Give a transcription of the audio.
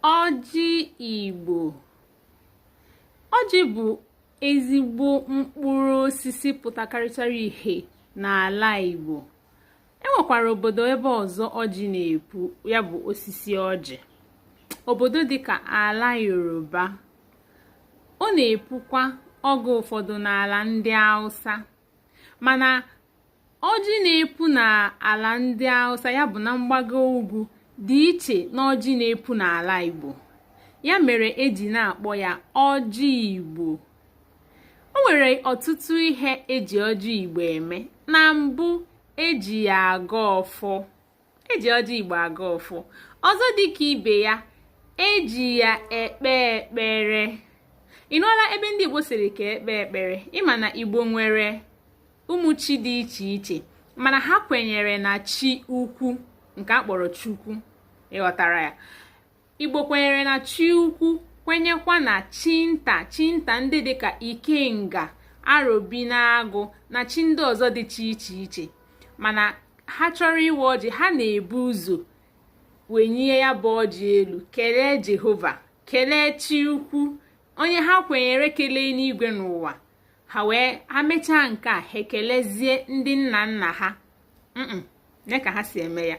Ọjị Igbo. Ọjị bụ ezigbo mkpụrụ osisi pụtakarịchara ìhè n'ala Igbo. E nwekwara obodo ebe ọzọ ọjị na-epu, ya bụ osisi ọjị. Obodo dịka ala Yoruba. Ọ na-epukwa oge ụfọdụ n'ala ndị Hausa. Mana ọjị na-epu n'ala ndị Hausa, ya bụ na mgbago ugwu, dị iche n'ọjị na-epu n'ala Igbo. Ya mere eji na-akpọ ya ọjị Igbo. O nwere ọtụtụ ihe eji ọjị Igbo eme. Na mbụ, eji ya agọ ọfọ. Eji ọjị Igbo agọ ọfọ. Ọzọ dịka ibe ya, eji ya ekpe ekpere. Ị nụọla ebe ndị Igbo sịrị ka ekpe ekpere? Ị ma na Igbo nwere ụmụ chi dị iche iche, mana ha kwenyere na chi ukwu nke a kpọrọ Chukwu. Ị ghọtara ya? Igbo kwenyere na chi ukwu, kwenyekwa na chi nta, chi nta ndị dịka Ikenga, Arobinagụ na chi ndị ọzọ dịcha iche iche. Mana ha chọrọ ịwa ọjị, ha na-ebu ụzọ wenyie ya bụ ọjị elu, kelee Jehova, kelee chi ukwu, onye ha kwenyere kelee n'igwe n'ụwa. Ha wee ha mechaa nke a, ha ekelezie ndị nna nna ha. Ne ka ha si eme ya.